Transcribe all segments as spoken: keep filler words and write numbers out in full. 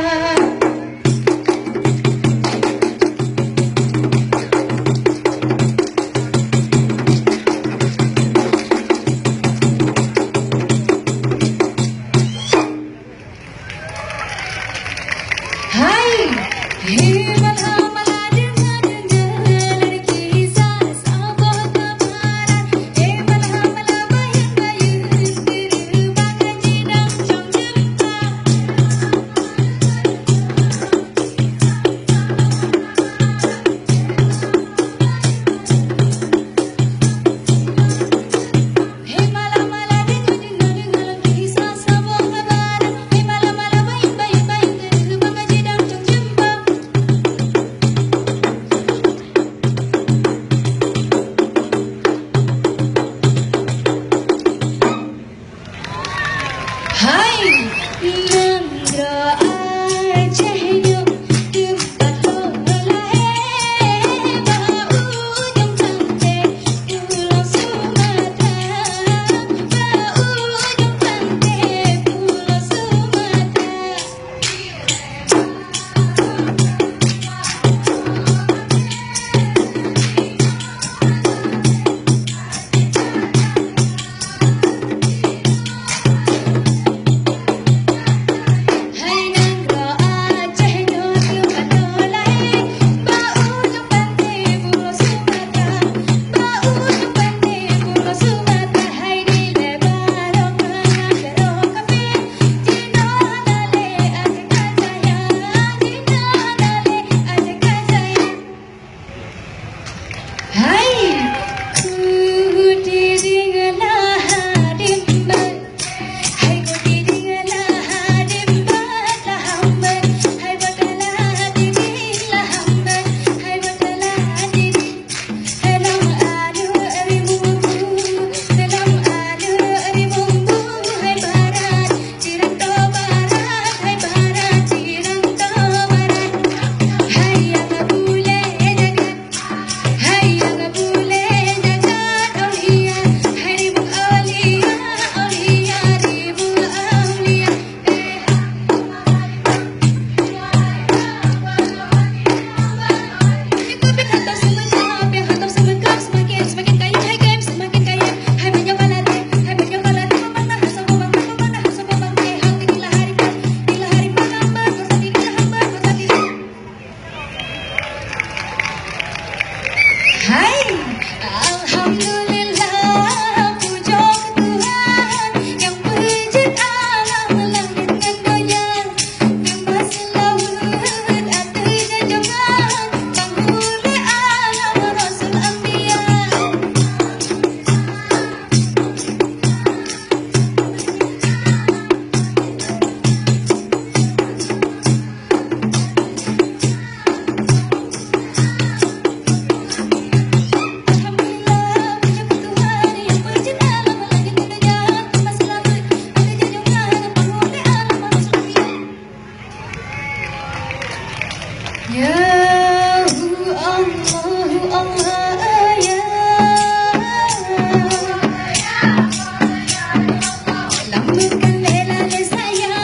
Hai, hei mala-mala, deungoe-deungoe kisah saboh keubeunaran. Hei mala-mala, bayeue-bayeue, deuh bak jidang cong jeumpa. Hai, nanggroe Aceh nyoe, teumpat lôn lahé, bak ujong pantai Pulo Sumatra, bak ujong pantai Pulo Sumatra. Hai, ku tiding lahadem bak. Hai, ku tiding lahadem bak laham bak. Hai, bak lahadem laham bak. Hai, bak lahadem. Hai, lam aneuk rimueng bu. Hai, lam aneuk rimueng bu. Hai, barat, cirang to barat. Hai, barat, cirang to barat. Hai, nyang bulèe jagat. Hai nyang bulèe jagat aulia, hai rimueng aulia, aulia rimueng aulia. Seumaken, seumaken kayém, hai kayém, seumaken kayém. Hai meunyoe ka lagèe, hai meunyoe ka lagèe, meunang saboh bangkai, meunang saboh bangkai, hai tinggi lahari, tinggi lahari, meunang bang, meunang tinggi lahari, meunang tinggi. Hai, alhamdulillah, pujoe keu Tuhan nyang peujeuet alam langèt ngon donya. Teuma seulaweuet ateueh junjungan, panghulèe alam Rasul Anbiya. Ya Allahu Allah, ya. Lambungkan bela le sayang.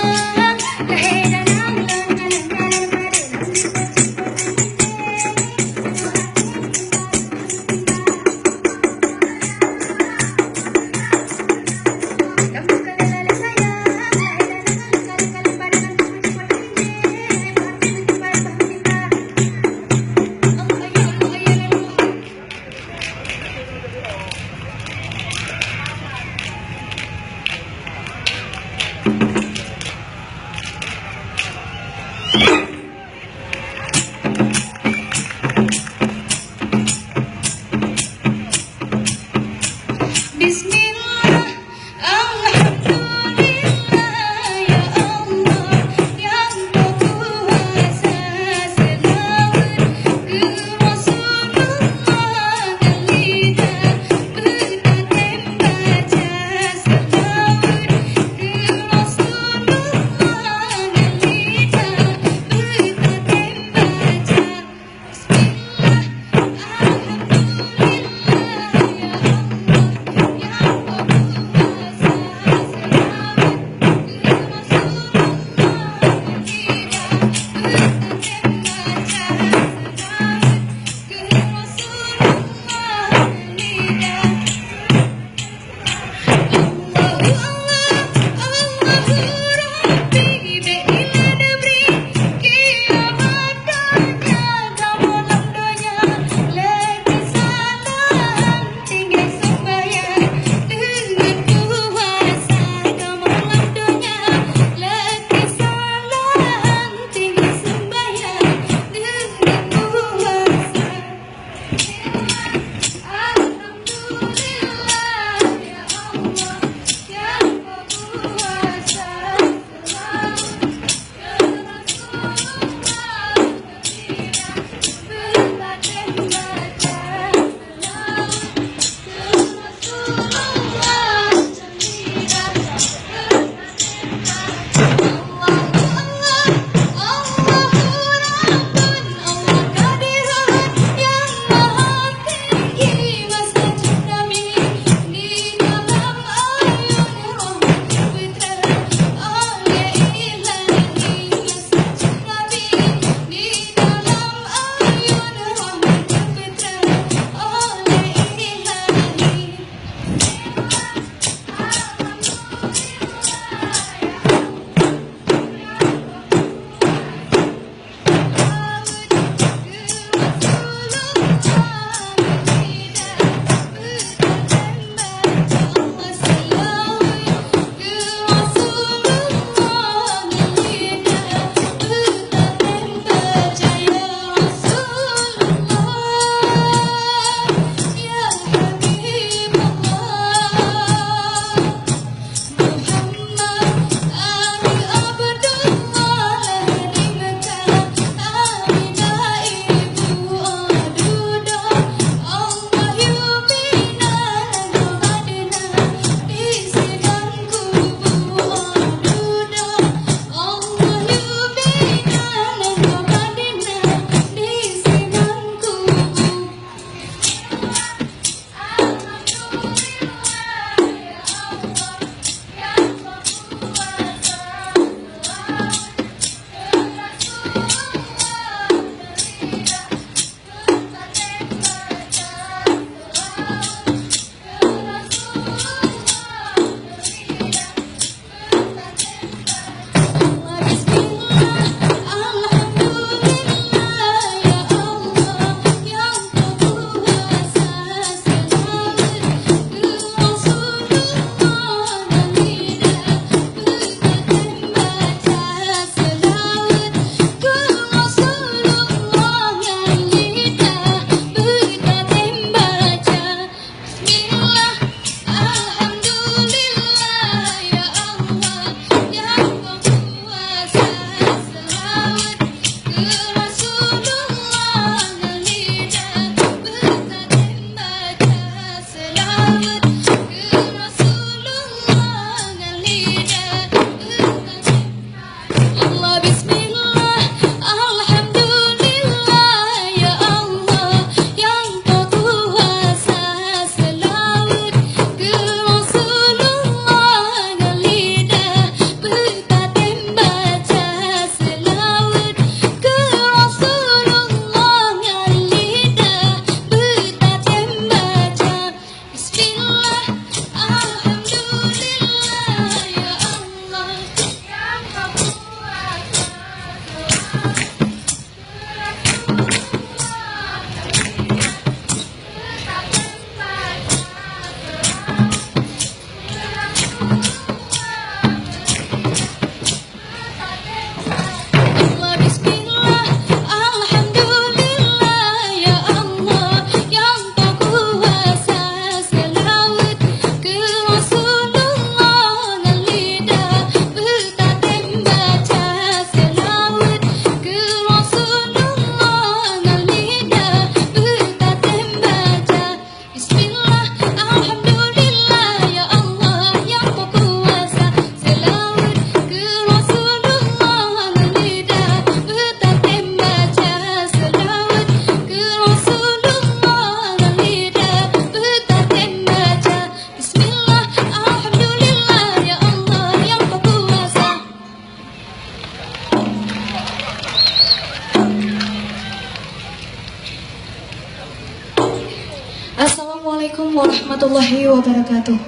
Assalamualaikum warahmatullahi wabarakatuh.